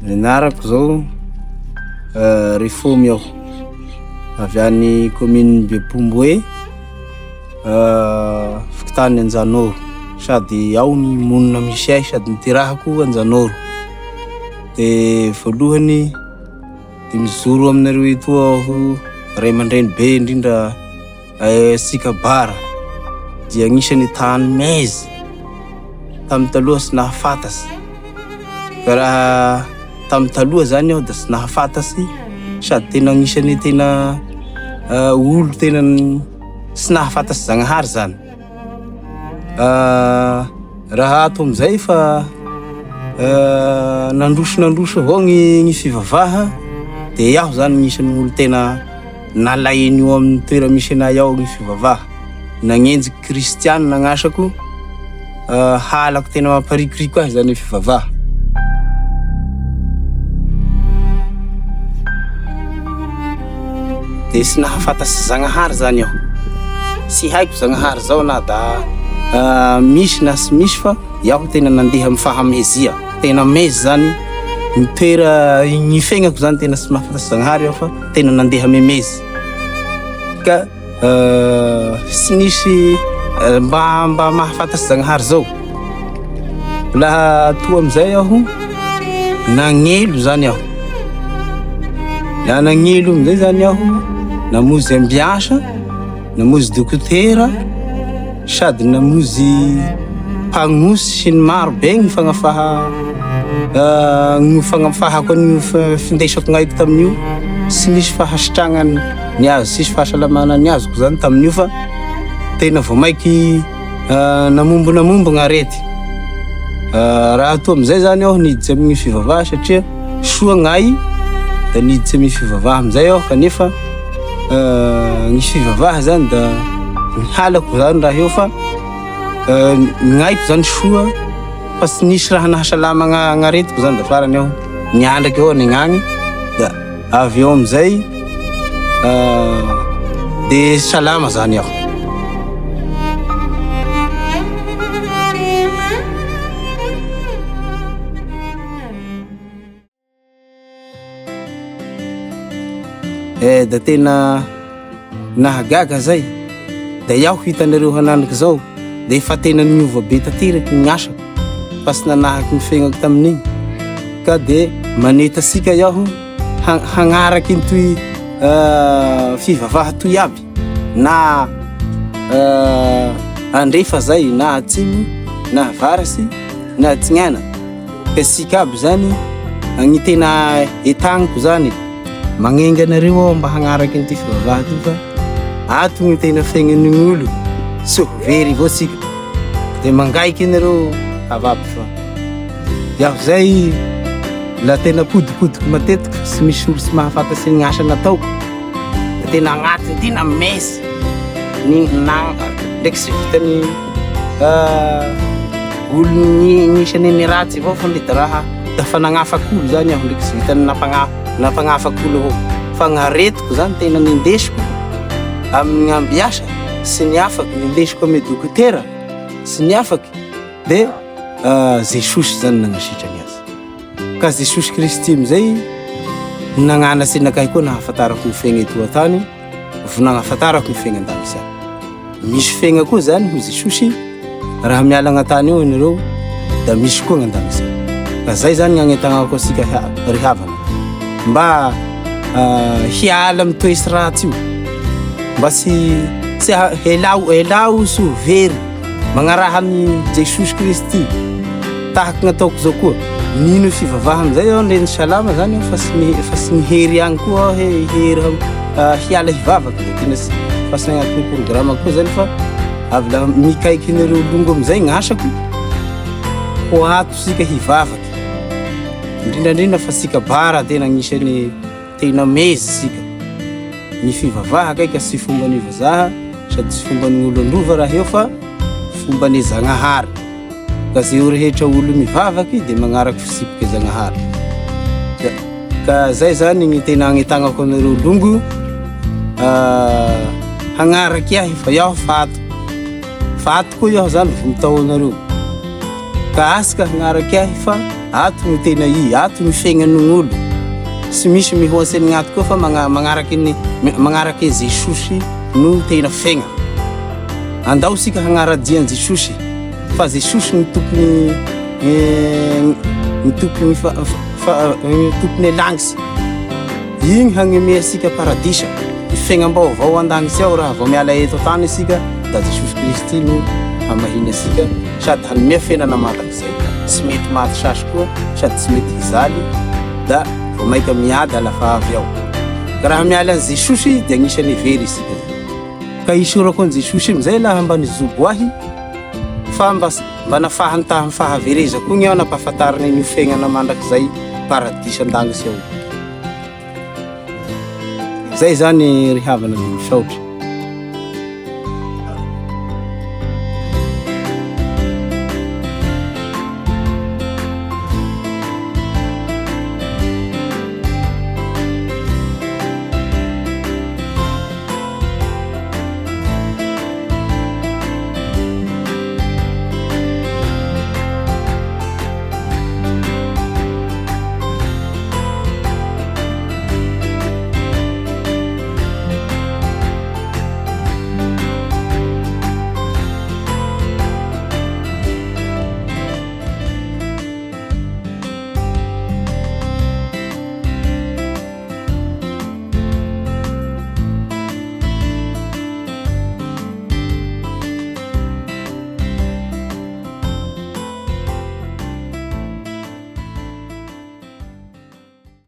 Ny anarako zao Refômy aho, avy any commune Bepomboe, fokontany Anjanoro, sady ao ny monina misy ahy sady niterahako Anjanoro, de voalohany de mijoro aminareo etoa aho ray aman-dreny be indrindra Isika bara dia agnisan'ny tany maizy tamin'ny taloha sy nahafantatsy, ka raha tamin'ny taloha zany aho da tsy nahafantatsy sady tena agnisan'ny tena olo tena tsy nahafantatsy Zagnahary zany. Raha ato amizay fa nandroso nandroso avao gny fivavaha de iaho zany agnisan'ny olo tena nalainy eo amin'ny toera misy anay ao ny fivavaha, nagnenjiky kristiana gn'asako, halako tena mamparikoriko ahy zany fivavaha. De sy nahafantatsy Zagnahary zany aho, tsy haiko Zagnahary zao na da misy na tsy misy fa iaho tena nandeha amy fahamezia, tena mezy zany ny toera ny fiaignako zany tena tsy mahafantatsy Zagnahary aho fa tena nandeha memezy ka tsy nisy mba mba mahafantatsy Zagnahary zao. Laha toa amizay aho nagnelo zany aho, laha nagnelo amizay zany aho namonjy ambiasa, namonjy dokotera sady namonjy mpagnosy sy ny maro be ny fagnafaha ny fagnafahako an'io findesako gn'aiko tamin'io, tsy nisy fahasitragnany niazo, tsisy fahasalamana niazoko zany tamin'io fa tena vao maiky namombo namombo gn'arety. Raha toa amizay zany aho niditsy amin'ny fivavaha satria soa gn'ay da niditsy amin'ny fivavaha amizay aho kanefa ny fivavaha zany da ny halako zany raha eo fa gn'aiko zany soa fa tsy nisy raha nahasalama gn'aretiko zany da farany aho niandraky eo niagnagny da avy eo amizay de salama zany aho. Eh da tena nahagaga zay, da iaho hitanareo hananiky zao da efa tena niova be tanteraky ny asako fa tsy nanahaky ny fiaignako tamin'igny ka de maneta antsika iaho hagnaraky an'itoy fivavaha toy aby na andrefa zay na atsimo na avarasy na atignana. Isika aby zany ny tena entagniko zany, magnenga anareo aho mba hagnaraka an'ity fivavaha ty fa ato ny tena fiaignan'ny olo, tsy ho very avao tsika, de mangaiky anareo avy aby fa iaho zay la tena apodipodiko matetiky tsy misy olo tsy mahafantatsy ny asa nataoko. Tena agnatiny tena mess ny na ndraiky tsy vitan'ny olo nisan'ny ny ratsy avao fa mety raha da fa nagnafaka olo zany aho ndraiky tsy vitan'ny nampagna- nampagnafaka olo avao fa gn'aretiko zany tena nindesiko amin'ny ambiasa sy ny afaky nindesiko amy dokotera sy ny afaky de Jesosy zany nagnasitrany azy. Ka Jesosy Kristy amizay no nagnanatse anakahy koa nahafantarako ny fiaigna eto an-tany, vo nagnafantarako ny fiaigna an-danitra agny. Misy fiaigna koa zany hoy Jesosy, raha miala agna-tany eo ianareo da misy koa gny an-danitra agny. Ka zay zany gn'agnentagnako antsika ry havana, mba hiala amy toetsy ratsy io, mba tsy tsy elao elao tsy ho very. Magnaraha an'i Jesosy Kristy tahaky ny ataoko zao koa. Mino fivavahana zay aho ndre ny salama zany aho fa tsy ny fa tsy nihery agny koa aho hoe hihery hiala hivavaka de tena tsy fa tsy agnatin'ny programme koa zany fa avy la mikaiky an'ireo longo amizay gn'asako ho ato sika hivavaky indrindra indrindra fa sika bara tena agnisan'ny tena mezy sika. Ny fivavaha kay ka tsy fomban'ny vazaha sady tsy fomban'ny olon-drova raha eo fa fomban'i Zagnahary. Ka ze o rehetra olo mivavaky de magnaraky fitsipiky Zagnahary. Ka ka zay zany ny tena agnetagnako anareo longo hagnaraky ahy fa iaho fa ato. Fa ato koa iaho zany vo mitao anareo. Ka asika hagnaraky ahy fa. Ato no tena i, ato ny fiaignan'olo. Tsy misy mihoatse ny ato koa fa magnaraky ny magnaraky Jesosy no tena fiaigna. Andao isika hagnaradia an'i Jesosy fa Jesosy no tompony ny tompony ny tompony lagnitsy. Igny hagnome antsika paradisa, ny fiaignam-baovao an-dagnitsy ao raha vao miala eto an-tany isika da Jesosy Kristy no hamahiny antsika sady hanome fiainana mandrakizay, tsy mety maty sasy koa sady tsy mety hijaly da vao maika miada lafa avy ao. Ka raha miala an'i Jesosy dia agnisan'ny very isika zay. Ka isaorako an'i Jesosy amizay laha mba nijobo ahy fa mba mba nafahany tamin'ny fahaverezako igny aho nampahafantariny an'io fiaignana mandrakizay paradisa an-dagnitsy ao. Zay zany ry havana dia misaotra.